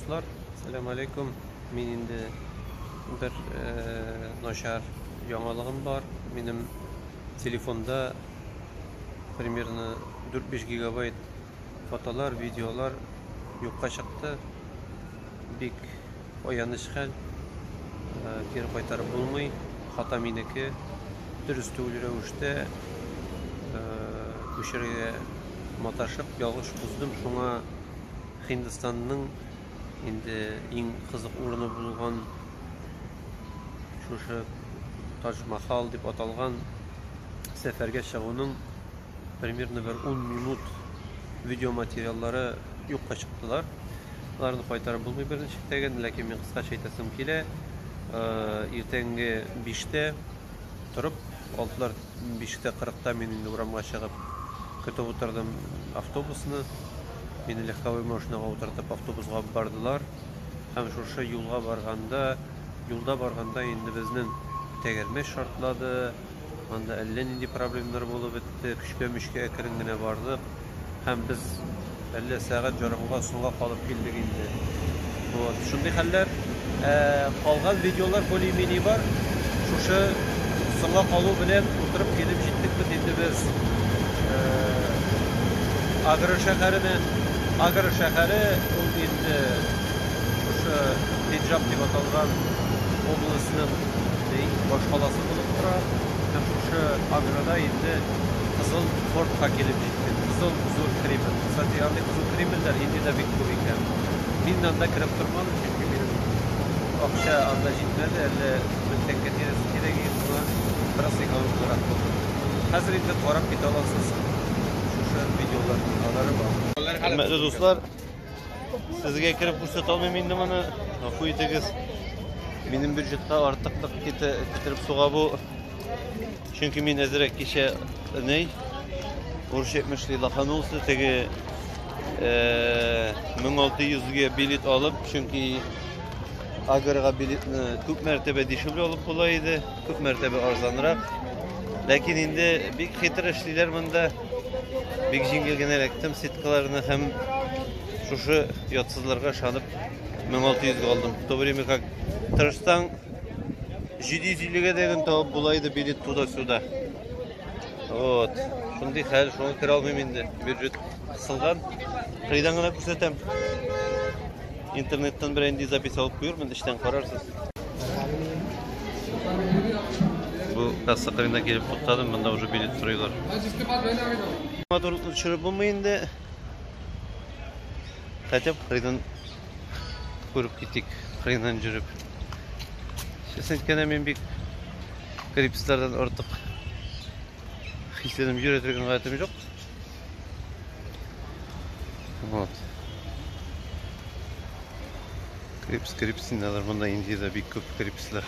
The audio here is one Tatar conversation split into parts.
Дуслар, сәлам алейкум. Мин инде бер начар яңалыгым бар. Минем телефонда примерно 4-5 гигабайт фотолар, видеолар юкка чыкты. Бик аяныч хәл. Кире кайтарып булмый. Хата минеке. Дөрес түгел рәвештә күчерергә маташып, ялгыш уздым. Шуңа Һиндстанның инде иң кызык урыны булган шушы Тадж-Махал дип аталган сәфәргә чыгуның примерно бер 10 минут видеоматериаллары юкка чыктылар. Аларны кайтарып булмый берничек тә, ләкин мин кыскача әйтәсем килә. Иртәнге 5тә торып, алтылар 5тә 40та мин инде урамга чыгып көтеп утырдым автобусны. Мине легковой машинага утыртып автобусга алып бардылар. Һәм шушы юлга барганда, юлда барганда инде безнең тәгәрмәч шартлады. Анда әллә нинди проблемнар булып бетте. Көчкә-мөчкә әкрен генә бардык. Һәм без әллә сәгать ярымга соңга калып килдек инде. Вот, шундый хәлләр. Ә, калган видеолар более-менее бар. Шушы соңга калу белән утырып килеп җиттек без инде без Агра шәһәренә. Агра шәһәре ул инде шушы Пенджаб дип аталган областьның башкаласы булып тора. Һәм шушы Аграда инде Кызыл фортка килеп җиттек. Кызыл зур Кремль. Кстати, андый кызыл Кремльләр Индиядә бик күп икән. Мин анда кереп тормадым, чөнки минем акча анда җитмәде, әллә мең тәңкә тирәсе кирәк иде, шуңа бераз экономлырак булды. Хәзер инде карап китә аласыз шушы видеоларны, алары бар. Хөрмәтле дуслар, сезгә кереп күрсәтә алмыйм инде моны. Гафу итегез. Минем бюджетка артыклык китереп суга бу. Чөнки мин әзрәк кичә ней, урысча әйтмешли, лоханулся, теге 1600-гә билет алып, чөнки Аграга билетны күп мәртәбә дешевле алып була иде, күп мәртәбә арзанрак. Ләкин инде бик хитр эшлиләр монда. Бик җиңел генә эләктем сеткаларны һәм шушы ятсызларга ышанып 1600-гә алдым. В то время как тырышсаң, 750-гә дә генә табып була иде билет туда-сюда. Вот. Шундый хәл, шуңа керә алмыйм инде. Бюджет кысылган. Кырыйдан гына күрсәтәм. Интернеттан бер инде запись алып куермын, эчтән карарсыз. Бу касса кырыенда килеп туктадым, монда уже билет сорыйлар. Матурлыкны төшереп булмый инде. Хотя бы кырыйдан күреп китик, кырыйдан йөреп. Честно әйткәндә, мин бик крепостьлардан артык хисләнеп йөрә торган гадәтем юк. Вот. Крепость, крепость инде алар монда Индиядә бик күп крепостьлар.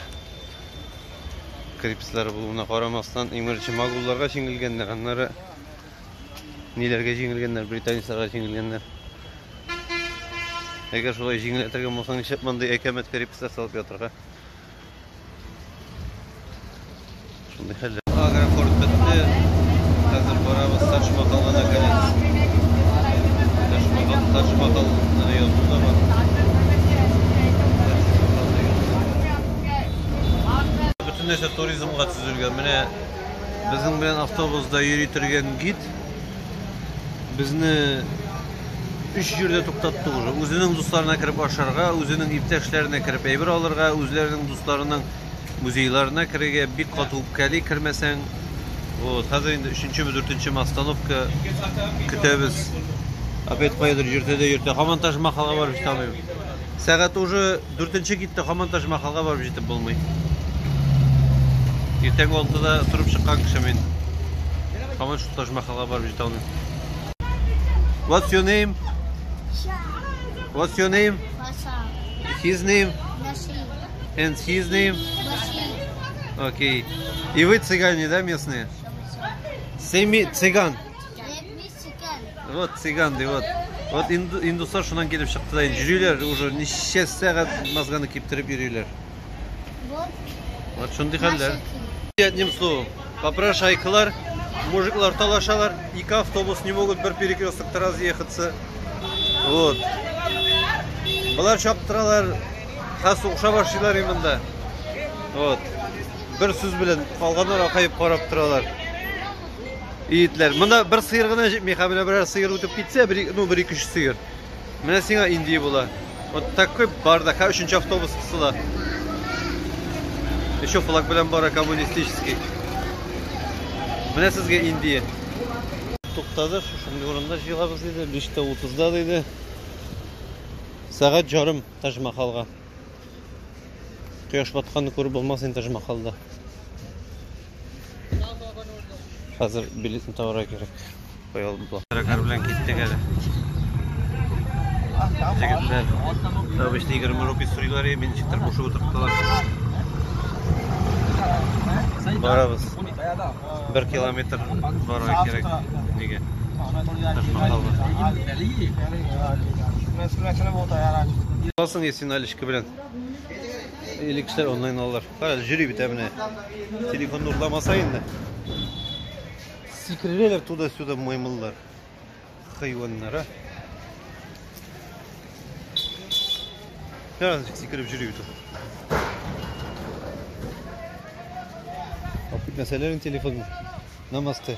Крепостьлар булуына карамастан, иң беренче моголларга җиңелгәннәр, аннары ниләргә җиңелгәннәр, британецларга җиңелгәннәр. Әгәр шулай җиңелә торган булсаң, нишләп мондый әкәмәт крепостьлар салып ятырга? Шундый хәлләр. Агрофорт бетте. Хәзер барабыз Тадж Махалга наконец. Тадж Махал, Тадж Махал язу да бар. Бөтен нәрсә туризмга төзелгән. Менә безнең белән автобуста йөри торган гид безне өч җирдә туктатты уже. Үзенең дусларына кереп ашарга, үзенең иптәшләренә кереп әйбер алырга, үзләренең дусларының музейларына керергә бик каты үпкәли кермәсәң. Вот, хәзер инде өченчеме, дүртенчеме остановка көтәбез. Опять каядыр йөртә дә йөртә. Һаман Тадж Махалга барып җитә алмыйм. Сәгать уже дүртенче китте, һаман Тадж Махалга барып җитеп булмый. Иртәнге алтыда торып чыккан кеше мин. Һаман шул Тадж Махалга барып җитә алмыйм. What's your name? What's your name? His name? And his name? Окей. И вы цыгане, да, местные? Семи цыган. Вот цыган, ди, вот. Вот индуслар шуннан килеп чыкты да инде йөриләр уже ничә сәгать мозганы киптереп йөриләр. Вот шундый хәлләр. Одним словом, попрошайкалар, мужиклар талашалар, ике автобус не могут бер перекрестокта разъехаться. Вот. Болар чаптыралар, ха сугыша башлыйлар монда. Вот. Бер сүз белән калганнар акаеп карап торалар. Иетләр. Монда бер сыер гына җитми, һәм менә берәр сыер үтеп китсә, бер, ну, бер ике өч сыер. Менә сиңа Индия була. Вот такой бардак. Һәм өченче автобус кысыла. Еще флаг белән бара коммунистический. Менә сезгә Индия. Туктады, шушындый урында җыелабыз диде, 5:30-да диде. Сәгать ярым Тадж-Махалга. Кояш батканны күреп булмас инде Тадж-Махалда. Хәзер билетны табарга кирәк. Кая алып була. Таракар белән киттек әле. Егетләр, обычно 20 рупий сорыйлар, мин ничектер бушып утырттылар. Барабыз. Бер километр барырга кирәк. Нигә? Ташмахалга. Аласың если наличка белән. Или кешеләр онлайн алалар. Кара, йөри бит ә менә. Телефонны урламаса инде. Сикерәләр туда-сюда маймыллар. Хайваннар, а. Кара, ничек сикереп йөри бит ул. Алып китмәсәләр инде телефонны. Намасте.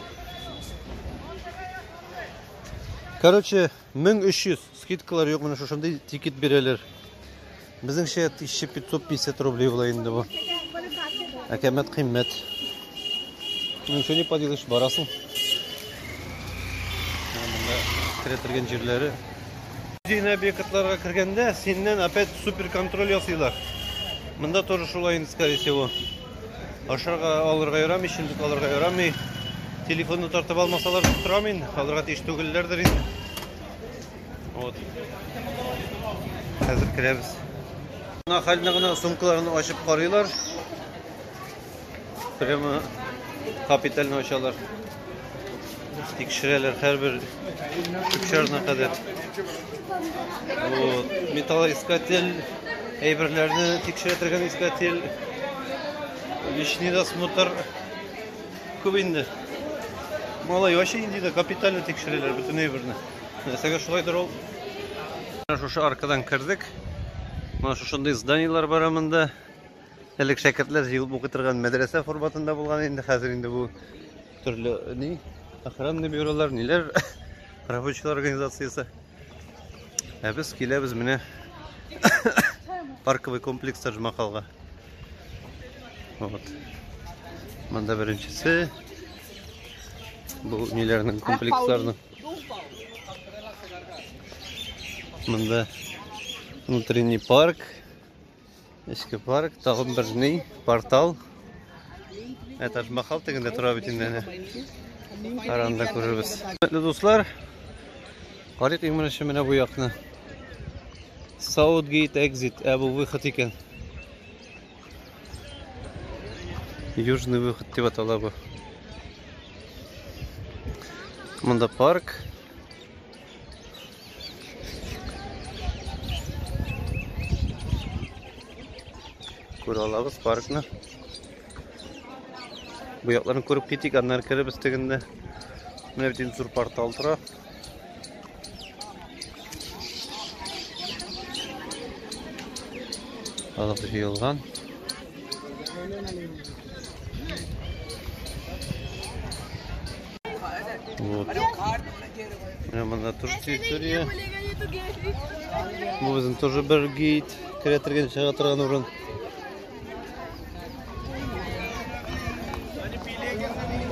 Короче, 1300 скидкалар юк, менә шушындый тикет бирәләр. Безнеңчә 1550 рублей була инде бу. Әкәмәт кыйммәт. Ну, ничего не поделаешь, барасың. Менә монда керә торган җирләре. Музейный объектларга кергәндә синнән опять супер контроль ясыйлар. Монда тоже шулай инде, скорее всего. Ашарга алырга ярамый, эчемлек алырга ярамый. Телефонны тартып алмасалар торамын инде, алырга тиеш түгелләрдер инде. Вот. Хәзер керәбез. Нахально гына сумкаларны ачып карыйлар. Прямо капитально ачалар. Тикшерәләр һәрбер чүп-чарына кадәр. Вот. Металлоискатель, әйберләрне тикшерә торган искатель, личный досмотр. Күп инде. Малай, вообще Индиядә капитально тикшерәләр бөтен әйберне. Нәрсәгә шулайдыр ул? Менә шушы аркадан кердек. Менә шушындый зданиелар бар монда. Элек шәкертләр җыелып укый торган мәдрәсә форматында булган инде, хәзер инде бу төрле ни, охранный бюролар, ниләр, рабочийлар организациясе. Ә без киләбез менә парковый комплекс Тадж-Махалга. Вот. Монда беренчесе. Бу ниләрнең комплексларның. Монда внутренний парк. Эчке парк, тагын бер ни, портал. Ә Тадж-Махал тегендә тора бит инде әнә. Аранда күрербез. Хөрмәтле дуслар, карыйк иң беренче менә бу якны. South Gate Exit, ә бу выход икән. Южный выход дип атала бу. Монда парк. Күрә алабыз паркны. Бу якларны күреп китик, аннары керебез тегендә. Менә бит инде зур портал тора. Халык җыелган. Вот. Менә монда тоже территория. Бу безнең тоже бер гейт, керә торган, чыга торган урын.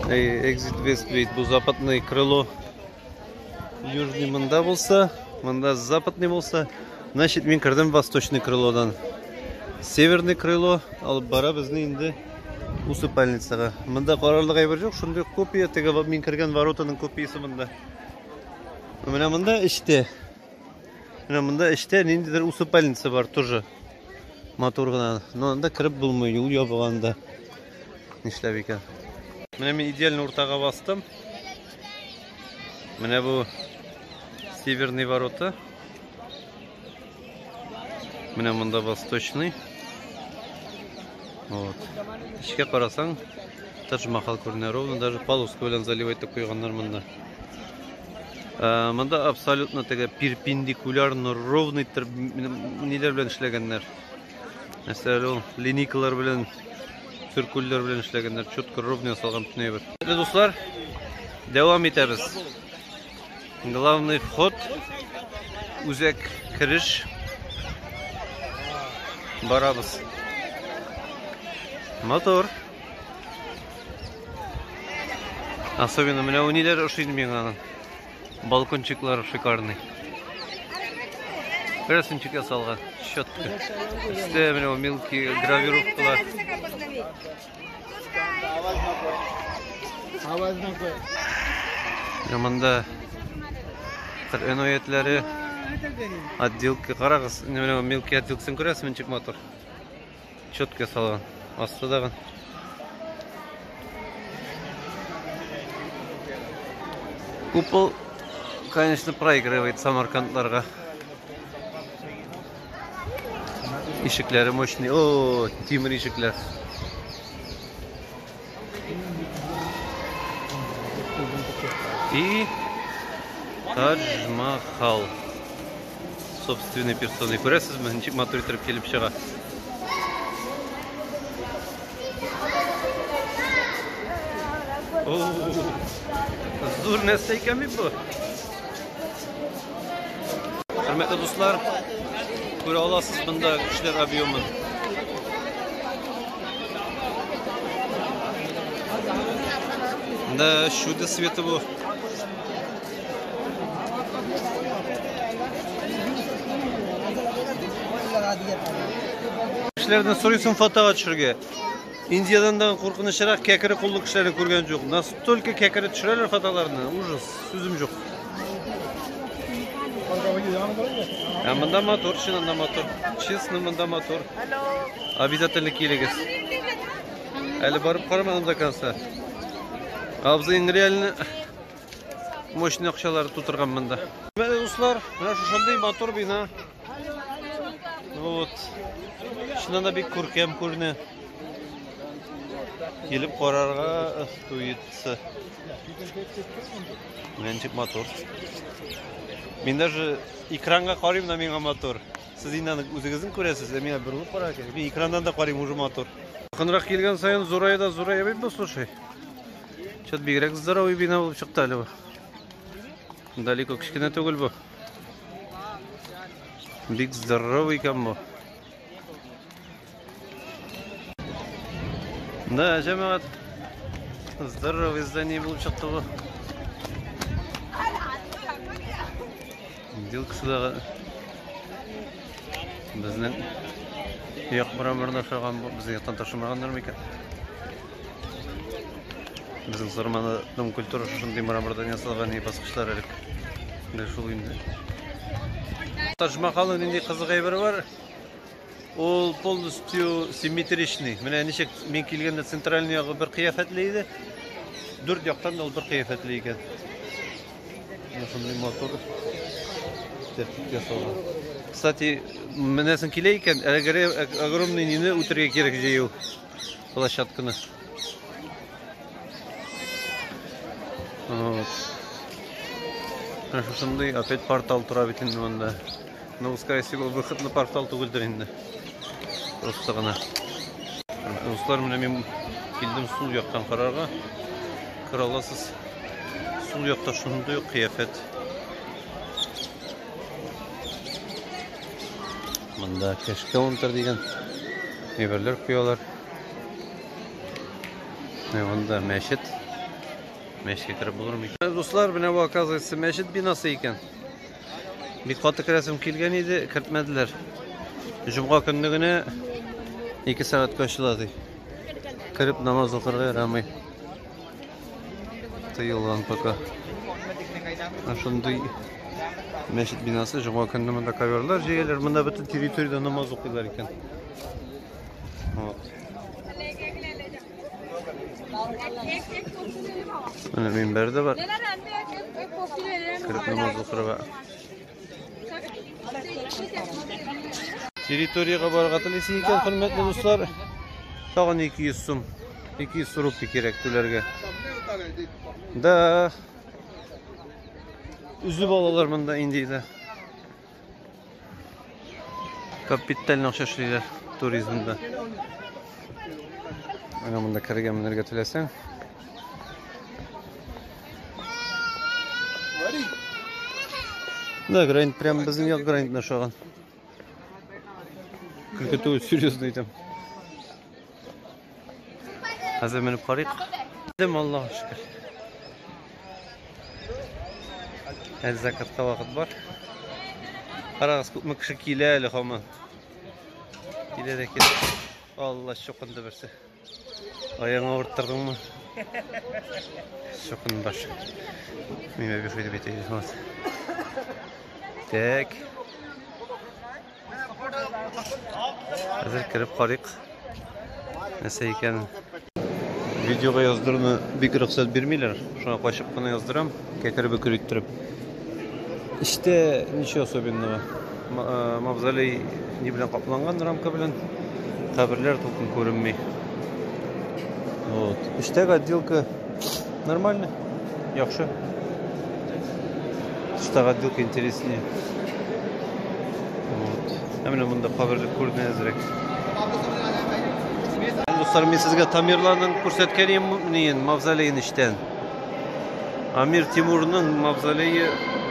Эй, exit west gate, бу западный крыло. Южный монда булса, монда западный булса, значит мин кердем восточный крылодан. Северный крыло алып бара безне инде усыпальницага. Монда карарлык әйбер юк, шундый копия, теге мин кергән воротаның копиясе монда. Менә монда эчтә. Менә монда эчтә ниндидер усыпальница бар тоже. Матур гына. Но анда кереп булмый, юл ябык анда. Нишләп икән? Менә мин идеально уртага бастым. Менә бу северный ворота. Менә монда восточный. Вот. Эчкә карасаң, Тадж-Махал күренә. Ровно даже полоска белән заливать итеп куйганнар монда. Монда абсолютно теге перпендикулярно ровный иттереп ниләр белән эшләгәннәр. Нәрсә ул? Линейкалар белән, циркульләр белән эшләгәннәр. Четко ровно ясалган бөтен әйбер. Хөрмәтле дуслар, дәвам итәбез. Главный вход, үзәк кереш. Барабыз. Мотор. Особенно менә у ниләр ошый миңа. Балкончиклар шикарный. Рәсемчик ясалган, четко. Өстә менә мелкий гравировкалар. Менә монда Коръән аятләре, отделка. Карагыз, менә мелкий отделкасын күрәсезме, ничек матур. Четко ясалган. Асты дагы. Купол, конечно, проигрывает Самаркандларга. Ишекләре мощный. О, тимер ишекләр. И Тадж-Махал. Собственной персоной. Күрәсезме, ничек матур итеп килеп чыга. О, зур нәрсә икән бит бу. Хөрмәтле дуслар, күрә аласыз монда кешеләр объемын. Да, чудо света бу. Кешеләрдән сорыйсың фотога төшергә. Индиядан да куркынычрак кәкре куллы кешеләрне күргән юк. Настолько кәкре төшерәләр фотоларны, ужас, сүзем юк. Ә монда мотор, чыннан да мотор. Честно, монда мотор. Обязательно килегез. Әле барып карамадым до конца. Абзыйның реально мощный акчалары тутырган монда. Менә дуслар, менә шушындый матур бина. Вот. Чыннан да бик күркәм күренә. Килеп карарга стоит. Менә ничек матур. Мин даже экранга карыйм да миңа матур. Сез инде аны үзегезнең күрәсез, ә миңа борылып карарга кирәк. Мин экраннан да карыйм, уже матур. Якынрак килгән саен зурая да зурая бит бу, слушай. Чё-то бигрәк здоровый бина булып чыкты әле бу. Далеко кечкенә түгел бу. Бик здоровый икән бу. Да, җәмәгать, здоровый здание булып чыкты бу. Дилкасы да безнең як мраморда ошаган бу, безнең яктан ташымаганнар микән? Безнең Сарманда дом культура шушындый мрамордан ясалган и баскычлар элек. Менә шул инде. Тадж-Махалның нинди кызык әйбере бар? Ул полностью симметричный. Менә ничек мин килгәндә центральный ягы бер кыяфәтле иде. Дүрт яктан да ул бер кыяфәтле икән. Менә шундый матур тәртип ясалган. Кстати, менәсең килә икән, әлеге огромный нине үтергә кирәк җәяү площадканы. Вот. Менә шушындый опять портал тора бит инде монда. Ну, скорее всего, выход на портал түгелдер инде. Просто гына. Дуслар, менә мин килдем сул яктан карарга. Күрә аласыз. Сул якта шундый ук кыяфәт. Монда кэш-каунтер дигән әйберләр куялар. Менә монда мәчет. Мәчеткә кереп булыр микән? Дуслар, менә бу, оказывается, мәчет бинасы икән. Бик каты керәсем килгән иде, кертмәделәр. Җомга көнне генә 2 сәгатькә ачыла ди. Кереп намаз укырга ярамый. Тыелган пока. Шундый мәчет бинасы, җомга көнне монда коверлар җәяләр, монда бөтен территориядә намаз укыйлар икән. Вот. Менә минбәр дә бар. Кереп намаз укырга. Территориягә барырга телисең икән, хөрмәтле дуслар, тагын 200 сум, 200 рупий кирәк түләргә. Да. Өзеп алалар монда Индиядә. Капиталь акча эшлиләр туризмда. Менә монда керергә менергә теләсәң. Да, гранит прям безнең як гранитына ошаган. Көлке түгел, серьезно әйтәм. Хәзер менеп карыйк. Дим, Аллаһ шөкер. Әле закатка вакыт бар. Карагыз, күпме кеше килә әле һаман. Килә дә килә. Алла чукынды берсе. Аягыңа авырттырдыңмы? Чукын баш. Мин бер шуйды бит. Так. Хәзер кереп карыйк. Нәрсә икән? Видеога яздыруны бик рөхсәт бирмиләр. Шуңа качып кына яздырам, кәкре бөкре иттереп. Эчтә ничего особенного. Мавзолей ни белән капланган, рамка белән. Каберләр толком күренми. Вот. Эчтәге отделка нормально, яхшы. Тыштагы отделка интереснее. Вот. Ә менә монда каберлек күренә әзрәк. Дуслар, мин сезгә Тамерланның күрсәткән идем, мавзолеен эчтән. Амир Тимурның мавзолее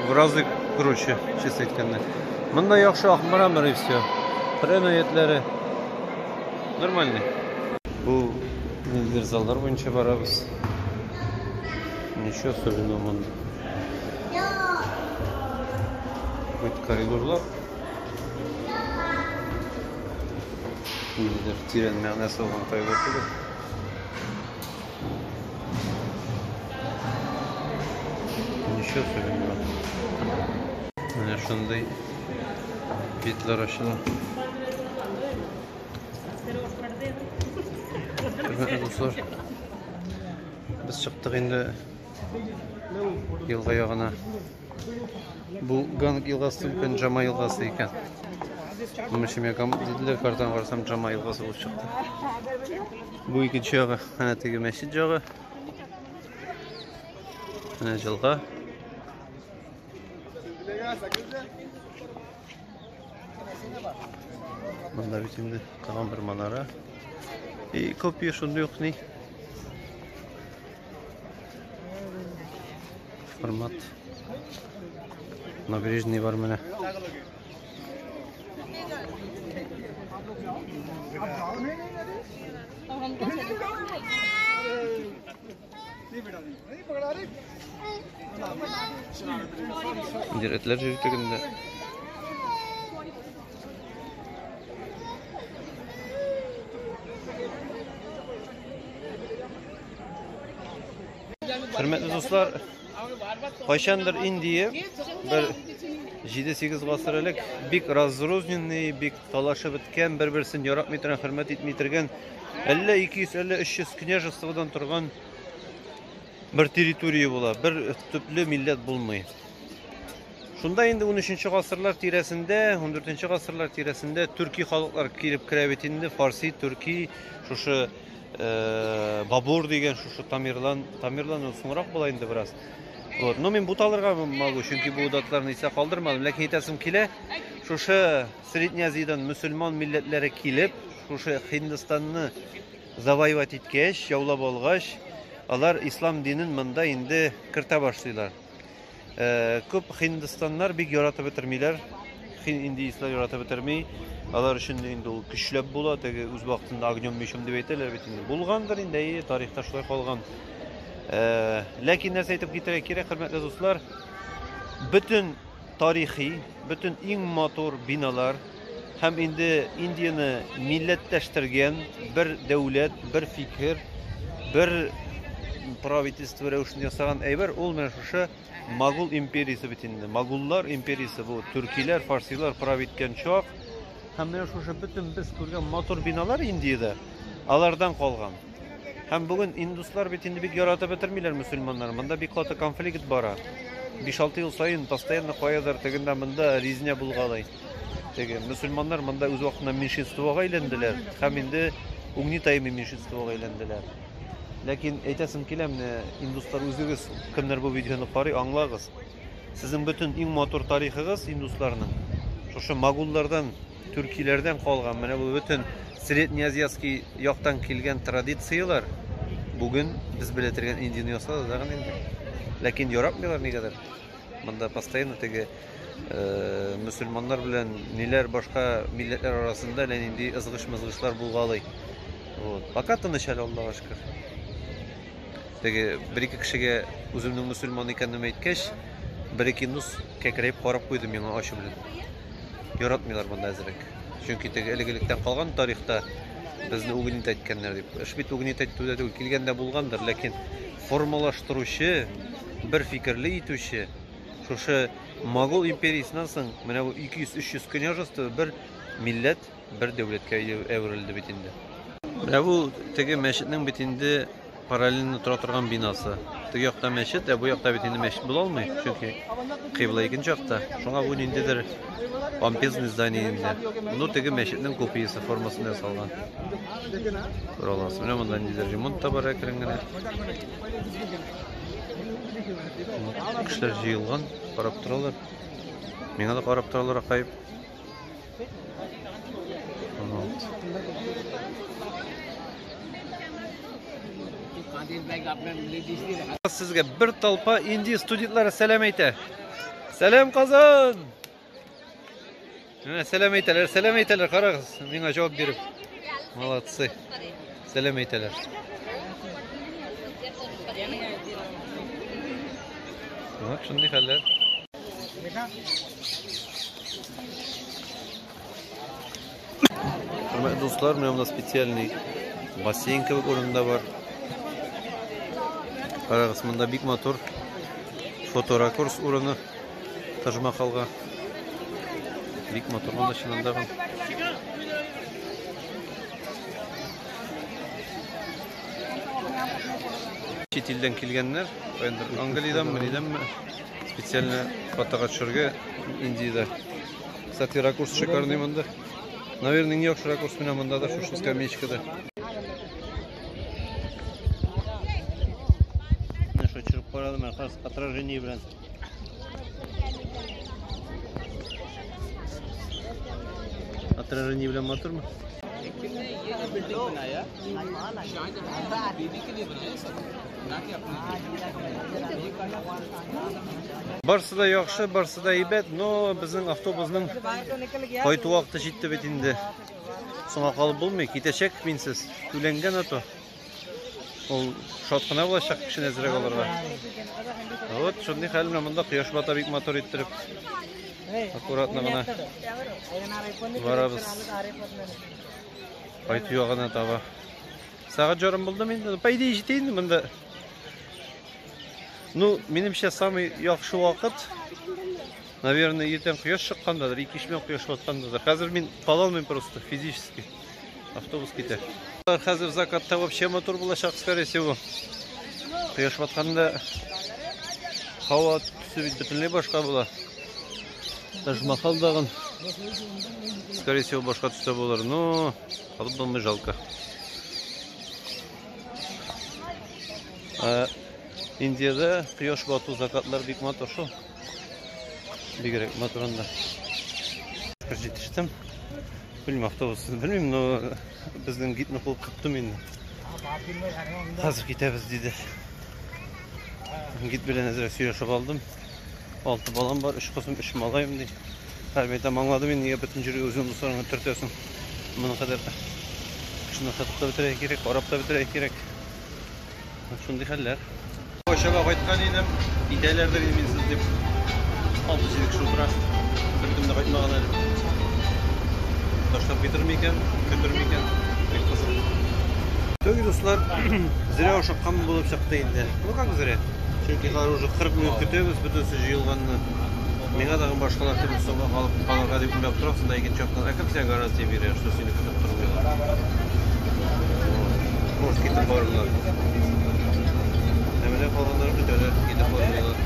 в разы круче, честно әйткәндә. Монда яхшы ак мрамор и все. Коръән аятлары нормальный. Бу ниндидер заллар буенча барабыз. Ничего особенного монда. Бит коридорлар. Ниндидер тирән мәгънәсе булган коридор түгел. Ничего особенного. Менә шундый битләр ачыла. Хөрмәтле дуслар, без чыктык инде елга ягына. Бу Ганг елгасы өлкән Джама елгасы икән. Моны Шимякам диделәр, картаны карасам Джама елгасы булып чыкты. Бу икенче ягы, әнә теге мәчет ягы. Менә җылга. Монда бит инде тагын бер манара. И копия шундый ук ни. Формат. Набережный бар менә. Этләр йөри тегендә. Хөрмәтле дуслар, кайчандыр Индия бер 7-8 гасыр элек бик разрозненный, бик талашып беткән, бер-берсен яратмый торган, хөрмәт итми торган, әллә 200, әллә 300 княжестводан торган бер территория була, бер төпле милләт булмый. Шунда инде 13 гасырлар тирәсендә, 14 гасырлар тирәсендә төрки халыклар килеп керә бит инде, фарси, төрки, шушы Бабур дигән шушы Тамерлан, Тамерлан ул соңрак була инде бераз. Вот. Но мин буталырга могу, чөнки бу датларны исә калдырмадым. Ләкин әйтәсем килә, шушы Средний Азиядән мөселман милләтләре килеп, шушы Һиндстанны завоевать иткәч, яулап алгач, алар ислам динен монда инде кертә башлыйлар. Күп һиндстаннар бик яратып бетермиләр. Индийцлар яратып бетерми. Алар өчен инде ул көчләп була, теге үз вакытында огнем мечом дип әйтәләр бит инде. Булгандыр инде, әйе, тарихта шулай калган. Ләкин нәрсә әйтеп китәргә кирәк, хөрмәтле дуслар, бөтен тарихи, бөтен иң матур биналар һәм инде Индияне милләтләштергән бер дәүләт, бер фикер, бер правительство рәвешендә ясаган әйбер, ул менә шушы Могул империясе бит инде. Могуллар империясе бу төркиләр, фарсилар прав иткән чак. Һәм менә шушы бөтен без күргән матур биналар Индиядә алардан калган. Һәм бүген индуслар бит инде бик яратып бетермиләр мөселманнар. Монда бик каты конфликт бара. 5-6 ел саен постоянно каядыр тегендә монда резня булгалый. Теге мөселманнар монда үз вакытында меньшинствога әйләнделәр һәм инде угнетаемый меньшинствога әйләнделәр. Ләкин әйтәсем килә, менә индуслар үзегез, кемнәр бу видеоны карый, аңлагыз. Сезнең бөтен иң матур тарихыгыз индусларның шушы могуллардан, төркиләрдән калган. Менә бу бөтен среднеазиатский яктан килгән традицияләр бүген без белә торган Индияне ясады тагын инде. Ләкин яратмыйлар нигәдер. Монда постоянно теге мөселманнар белән ниләр башка милләтләр арасында әллә нинди ызгыш-мызгышлар булгалый. Вот. Пока тыныч әле, Аллага шөкер. Теге бер-ике кешегә үземнең мөселман икәнемне әйткәч, бер-ике индус кәкрәеп карап куйды миңа ачу белән. Яратмыйлар монда әзрәк. Чөнки теге элек-электән калган тарихта безне угнетать иткәннәр дип. Эш бит угнетать итүдә түгел, килгәндә булгандыр, ләкин формалаштыручы, бер фикерле итүче шушы Могол империясеннән соң менә бу 200-300 княжество бер милләт, бер дәүләткә әверелде бит инде. Менә бу теге мәчетнең бит инде параллельно тора торган бинасы. Теге якта мәчет, ә бу якта бит инде мәчет була алмый, чөнки кыйбла икенче якта. Шуңа бу ниндидер помпезный здание инде. Ну, теге мәчетнең копиясе формасында ясалган. Күрә аласыз. Менә монда ниндидер ремонт та бар әкрен генә. Кешеләр җыелган, карап торалар. Миңа да карап торалар, акаеп. Вот. Сезгә бер толпа Индия студентлары сәлам әйтә. Сәлам, Казан! Менә сәлам әйтәләр, сәлам әйтәләр, карагыз, миңа җавап биреп. Молодцы. Сәлам әйтәләр. Вот шундый хәлләр. Хөрмәтле дуслар, менә монда специальный бассейн кебек урында бар. Карагыз, монда бик матур фоторакурс урыны. Тажмахалга. Бик матур монда чыннан да. Чит илдән килгәннәр, каяндыр Англиядәнме, нидәнме, специально фотога төшергә Индиядә. Кстати, ракурс шикарный монда. Наверное, иң яхшы ракурс менә монда да шушы скамеечкада. Менә шулай төшереп карадым, менә отражение белән. Отражение белән матурмы? Барсы да яхшы, барсы да әйбәт, но безнең автобусның кайту вакыты җитте бит инде. Соңга калып булмый, китәчәк минсез. Түләнгән ато. Ул шат кына булачак кешене әзрәк алырга. Вот шундый хәл менә монда кояш бата бик матур иттереп. Аккуратно гына барабыз. Кайту ягына таба. Сәгать ярым булды инде. По идее җитә инде монда. Ну, минемчә самый яхшы вакыт, наверное, иртән кояш чыккандадыр, ике белән кояш баткандадыр. Хәзер мин кала алмыйм просто физически. Автобус китә. Хәзер закатта вообще матур булачак, скорее всего. Кояш батканда һава төсе бит бөтенләй башка була. Тажмахал дагын, скорее всего, башка төстә булыр. Но калып булмый, жалко. Ә Индиядә кояш бату закатлар бик матур шул. Бигрәк матур анда. Җитештем. Белмим, автобусны белмим, но безнең гидны куып тоттым инде. Хәзер китәбез диде. Гид белән әзрәк сөйләшеп алдым. Алты балам бар, өч кызым, өч малаем ди. Хәзер мин әйтәм, аңладым инде, нигә бөтен җиргә үзеңнең дусларыңны төртәсең. Моның кадәр кешене сатып та бетерергә кирәк, карап та бетерергә кирәк. Шундый хәлләр. Кайчага кайткан идем, китәләрдер инде минсез дип. 6-7 кеше утыра. Беркем дә кайтмаган әле. Ташлап китер микән, көтер микән? Бик кызык. Түгел, дуслар, зря ашыккан булып чыкты инде. Ну как зря? Чөнки хәзер уже 40 минут көтәбез, бөтенесе җыелганны. Миңа тагын башкалар кебек соңга калып калырга дип уйлап торасың да икенче яктан, ә кем сиңа гарантия бирә, что сине көтеп тормыйлар? Может, китеп барырлар. Ә менә калганнары көтәләр, китеп бармыйлар.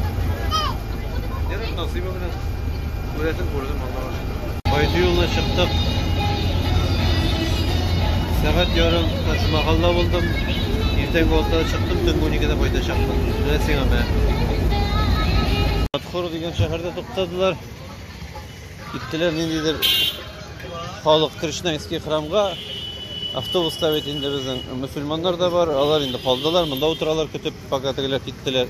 Ярар, насыйбы белән. Күрәсен күрдем, Аллага шөкер. Кайту юлына чыктык. Сәгать ярым Тажмахалда булдым. Иртәнге 6-да чыктым, төнге 12-дә кайтачакмын. Менә сиңа мә. Матхур дигән шәһәрдә туктадылар. Киттеләр ниндидер халык Кришнаитский храмга. Автобуста бит инде безнең мөселманнар да бар, алар инде калдылар, монда утыралар көтеп, пока тегеләр киттеләр.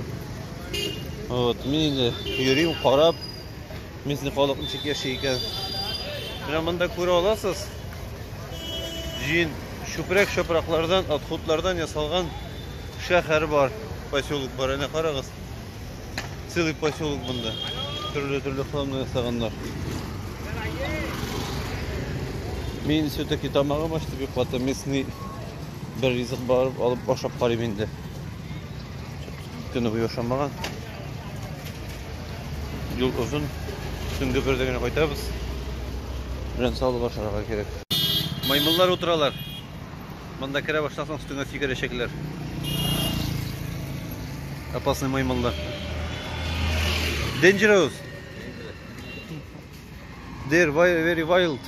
Вот, мин инде йөрим, карап, местный халык ничек яши икән. Менә монда күрә аласыз. Җин чүпрәк чапраклардан, отходлардан ясалган шәһәр бар, поселок бар. Әнә карагыз. Целый поселок монда. Төрле-төрле храмны ясаганнар. Мин все-таки тамагым ачты бик каты. Местный бер ризык барып алып ашап карыйм инде. Көне буе ашамаган. Юл озын. Төнге бердә генә кайтабыз. Белән салып ашарга кирәк. Маймыллар утыралар. Монда керә башласаң, өстеңә сикерәчәкләр. Опасный маймыллар. Dangerous. They're very wild.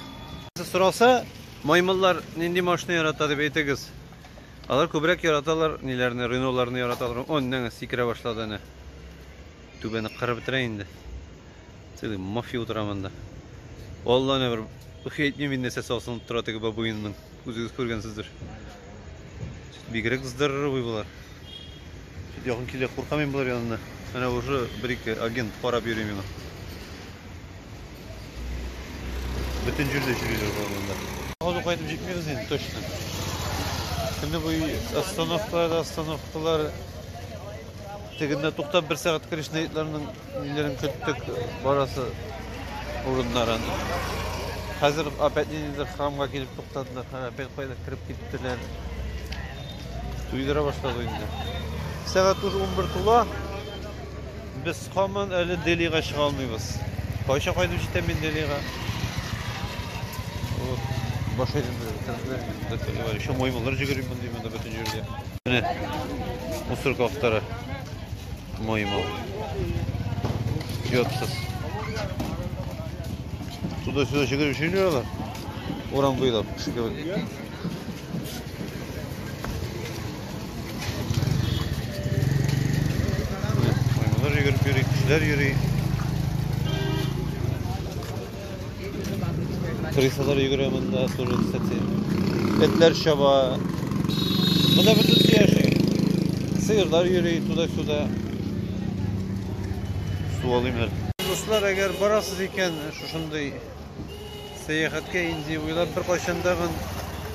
Сораса, маймыллар нинди машина ярата дип әйтегез. Алар күбрәк яраталар ниләрне, Реноларны яраталар. О, нәңе сикерә башлады әнә. Түбәне кырып бетерә инде. Целый мафия утыра монда. Алла әнә бер әйтмим инде нәрсә асылынып тора теге бабуинның. Үзегез күргәнсездер. Бигрәк здоровый болар. Якын килә куркам мин болар янына. Менә уже бер-ике агент карап йөри миңа. Бөтен җирдә йөриләр болар монда. Хәзер кайтып җитмибез инде, точно. Көне буе остановкалар, остановкалар. Тегендә туктап бер сәгать кришнаитларның ниләрен көттек, барасы урыннарын. Хәзер опять ниндидер храмга килеп туктадылар, һәм опять кайда кереп киттеләр. Туйдыра башлады инде. Сәгать уже 11 тула. Без һаман әле Делига чыга алмыйбыз. Кайчан кайтып җитәм мин Делига? Вот. Баш әйләндерде. Еще маймыллар йөгерми мондый монда бөтен җирдә. Менә мусорка актара. Маймыл. Оятсыз. Туда-сюда йөгереп йөриләр алар. Урам буйлап, кеше кебек. Маймыллар йөгереп йөри, кешеләр йөри. Крысалар йөгерә монда тоже, кстати. Этләр чаба. Монда бөтенесе яши. Сыерлар йөри туда-сюда. Су алыйм әле. Дуслар, әгәр барасыз икән шушындый сәяхәткә Индия буйлап, беркайчан тагын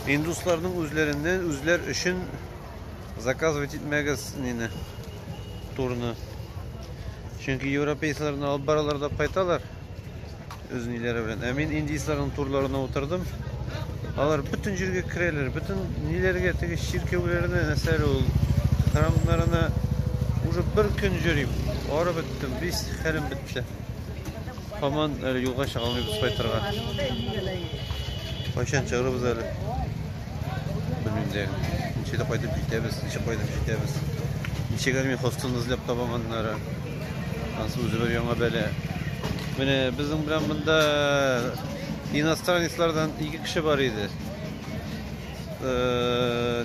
индусларның үзләреннән үзләр өчен заказывать итмәгез нине, турны. Чөнки европейцларны алып баралар да кайталар үз ниләре белән. Ә мин индийцларның турларына утырдым. Алар бөтен җиргә керәләр, бөтен ниләргә, теге чиркәүләренә, нәрсә әле ул, храмнарына. Уже бер көн йөрим. Арып беттем, весь хәлем бетте. Һаман әле юлга чыга алмыйбыз кайтырга. Кайчан чыгарбыз әле? Белмим дә. Ничек тә кайтып җитәбез, ничек кайтып җитәбез. Ничек әле мин хостелны эзләп табам аннары. Ансы үзе бер яңа бәла. Менә безнең белән монда иностранецлардан ике кеше бар иде.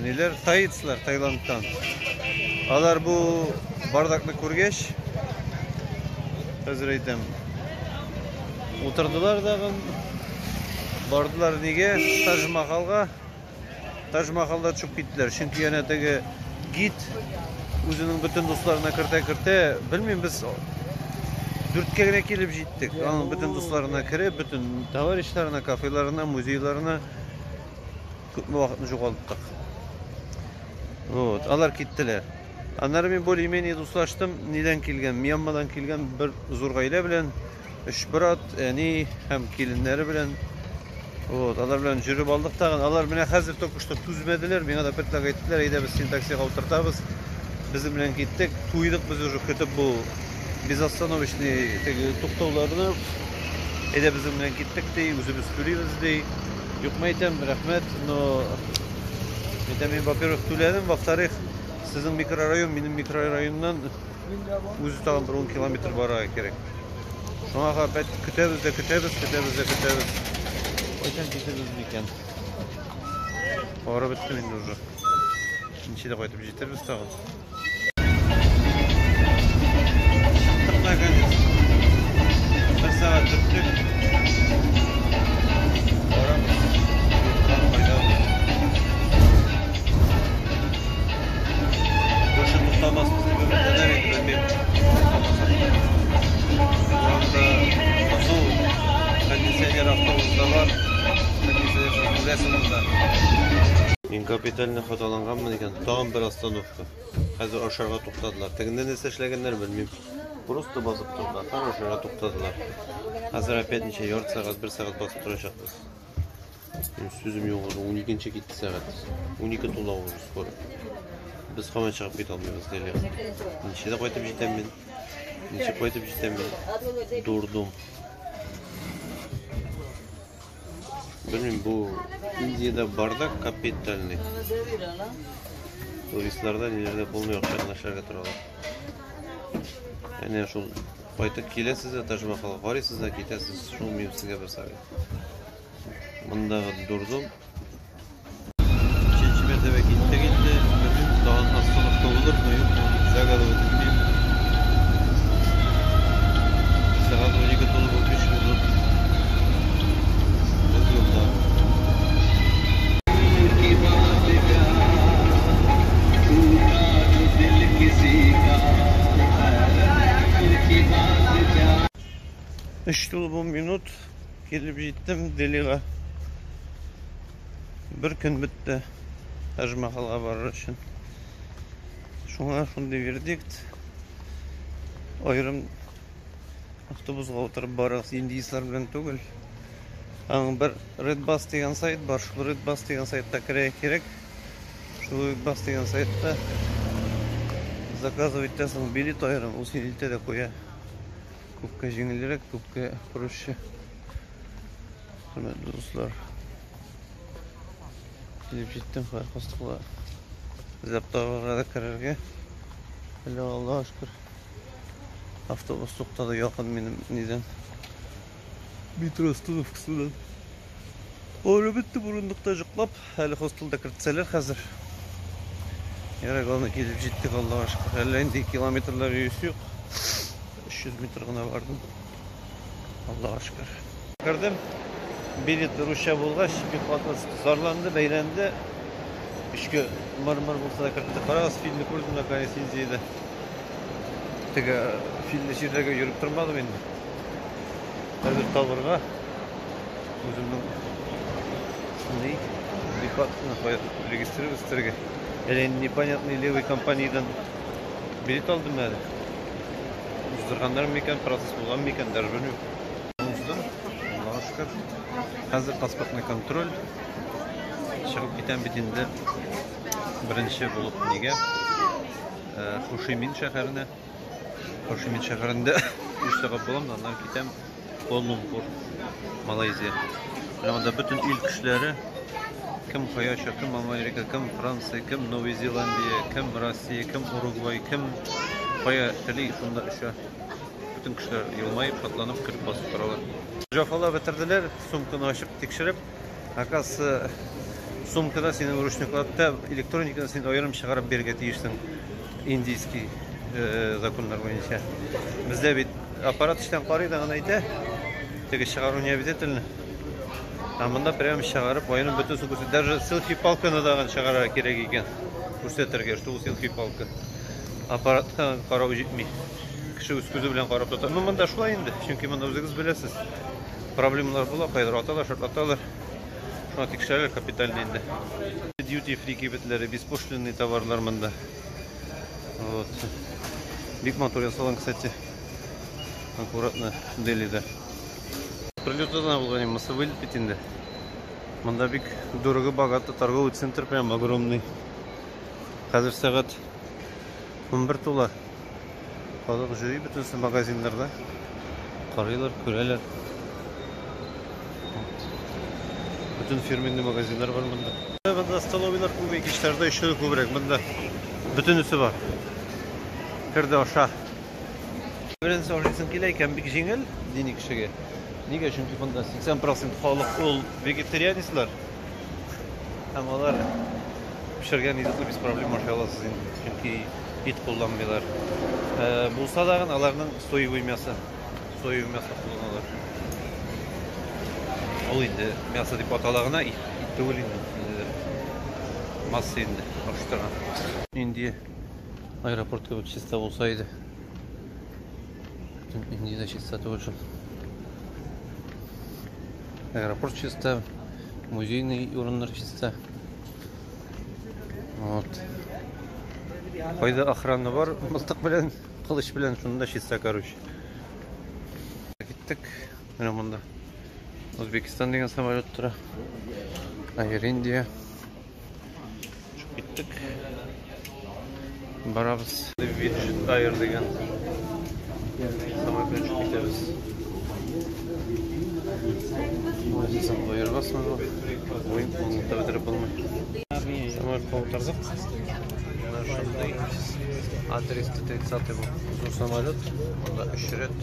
Ниләр? Таицлар, Таиландтан. Алар бу бардакны күргәч, хәзер әйтәм, утырдылар дагын, бардылар нигә? Тадж-Махалга. Тадж-Махалда төшеп киттеләр. Чөнки янә теге гид үзенең бөтен дусларына кертә-кертә, белмим, без дүрткә генә килеп җиттек. Аның бөтен дусларына кереп, бөтен товарищларына, кафеларына, музейларына күпме вакытны югалттык. Вот, алар киттеләр. Аннары мин более-менее дуслаштым. Нидән килгән? Мьянмадан килгән бер зур гаилә белән, өч брат, әни һәм киленнәре белән. Вот, алар белән йөреп алдык тагын. Алар менә хәзер только что түзмәделәр, миңа да предлагать иттеләр, әйдә без сине таксига утыртабыз. Безнең белән киттек. Туйдык без уже көтеп бу безостановочный теге туктауларны. Әйдә безнең белән киттек ди, үзебез түлибез ди. Юк, әйтәм, рәхмәт, но әйтәм, мин, во-первых, түләдем, во-вторых, сезнең микрорайон минем микрорайоннан үзе тагын бер 10 километр барырга кирәк. Шуңа опять көтәбез дә көтәбез, көтәбез дә көтәбез. Кайчан китербез микән? Арып беттем инде уже. Ничә дә кайтып җитербез тагын. Наконец. Бер сәгать көттек. Барабыз. Юлдан кайдабыз. Больше туктамасбыз дип өметләнәм инде, белмим. Туктамасак та. Урамда кызу, кондиционер автобуста бар. Кондиционер үләсең монда. Мин капитально хаталанганмын икән. Тагын бер остановка. Хәзер ашарга туктадылар. Тегендә нәрсә эшләгәннәр, белмим. Просто басып тордылар. Һәм ашарга туктадылар. Хәзер опять ничә ярты сәгать, бер сәгать басып торачакбыз. Минем сүзем юк, уже 12 китте сәгать. 12 тула уже скоро. Без һаман чыгып китә алмыйбыз Делига. Ничәдә кайтып җитәм мин? Ничек кайтып җитәм мин? Дурдом. Белмим, бу Индиядә бардак капитальный. Туристларда ниләрдә полный акча гына эшләргә торалар. Әнә шул кайтып киләсез дә Тадж Махалга карыйсыз да китәсез. Шул минем сезгә бер совет. Мондагы дурдом. Ничәнче мәртәбә киттек инде. Белмим, тагын остановка булырмы, юкмы, загадывать итмим. Сәгать 12 тулып 15 минут. Без юлда. Өч тулып 10 минут килеп җиттем Делига. Бер көн бетте Тадж Махалга барыр өчен. Шуңа шундый вердикт. Аерым автобусга утырып барыгыз, индийцлар белән түгел. Аның бер Red Bus дигән сайт бар. Шул Red Bus дигән сайтта керергә кирәк. Шул Red Bus дигән сайтта заказывать итәсең билет аерым, ул сине илтә дә куя. Күпкә җиңелрәк, күпкә проще. Хөрмәтле дуслар. Килеп җиттем хәзер хостелга. Эзләп табарга да керергә. Әле Аллаһка шөкер. Автобус туктады якын минем нидән. Метро остановкасыннан. Ары бетте урындыкта йоклап, әле хостелда кертсәләр хәзер. Ярай, главное килеп җиттек, Аллаһка шөкер. Әллә инде километрлар йөз юк. 300 метр гына бардым. Аллаһка шөкер. Кердем. Билет русча булгач, бик каты зарланды, бәйләнде. Эчке мыр-мыр булса да кертте. Карагыз, фильмны күрдем наконец Индиядә. Теге фильмне җирләргә йөреп тормадым инде. Хәзер табырга үземнең ни бихатны регистрироваться итәргә. Әле инде непонятный левый компаниядән билет алдым әле. Уздырганнар микән, процесс булган микән, даже белмим. Уздым, Аллаһка шөкер. Хәзер паспортный контроль. Чыгып китәм бит инде. Беренче булып нигә? Хошимин шәһәренә. Хошимин шәһәрендә 3 сәгать булам да, аннан китәм Куала-Лумпур, Малайзия. Менә монда бөтен ил кешеләре, кем кая оча, кем Америка, кем Франция, кем Новая Зеландия, кем Россия, кем Уругвай, кем кая тели, шунда оча. Бөтен кешеләр елмаеп, шатланып кереп басып торалар. Җафалап бетерделәр, сумканы ачып тикшереп. Оказывается, сумкада синең ручникларда электрониканы син аерым чыгарып бирергә тиешсең индийский законнар буенча. Бездә бит аппарат эштән карый да гына әйтә, теге чыгару не обязательно. Ә монда прям чыгарып, аерым бөтенесен күрсәтә. Даже селфи-палканы да чыгарырга кирәк икән. Күрсәтергә, что ул селфи-палка. Аппаратка карау җитми. Кеше үз күзе белән карап тота. Ну, монда шулай инде, чөнки монда үзегез беләсез. Проблемалар була, кайдыр аталар, шартлаталар. Шуңа тикшерәләр капитально инде. Duty free кибетләре, беспошлинный товарлар монда. Вот. Бик матур ясалган, кстати. Аккуратно Делида. Прилетадан булган булмаса вылет бит инде. Монда бик дорого богато торговый центр прям огромный. Хәзер сәгать 11 тула. Халык йөри бөтенесе магазиннарда. Карыйлар, күрәләр. Бөтен фирменный магазиннар бар монда. Монда столовыйлар күп, икенчеләрдә еще күбрәк. Монда бөтенесе бар. Керде аша. Беренче ашыйсың килә икән, бик җиңел дини кешегә. Нигә? Чөнки монда 80% халык ул вегетарианецлар. Һәм алар пешергән ризыкны без проблем ашый аласыз инде. Чөнки Ит кулланмыйлар. Булса да аларның соевый мясо. Соевый мясо кулланалар. Ул инде мясо дип атала гына, ит, ит түгел инде. Масса инде охшатырган. Индия аэропорт кебек чиста булса иде. Бөтен Индиядә чиста түгел шул. Аэропорт чиста, музейный урыннар чиста. Вот. Кайда охрана бар, мылтык белән, кылыч белән, шунда чиста, короче. Киттек. Менә монда Узбекистан дигән самолет тора. Air India. Чыгып киттек. Барабыз. Vietjet Air дигән самолет белән чыгып китәбез. Алайса боергасың бу. Уен аңлатып бетереп булмый. Самолетка утырдык. Менә шундый А330 бу. Зур самолет. Монда өч рәт.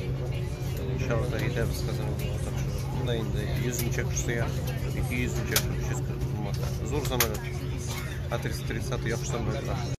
Иншалла китәбез хәзер монда утырып. Монда инде 100 нче кеше сыя, 200 нче, 340 булмаса. Зур самолет. А330 яхшы самолетлар.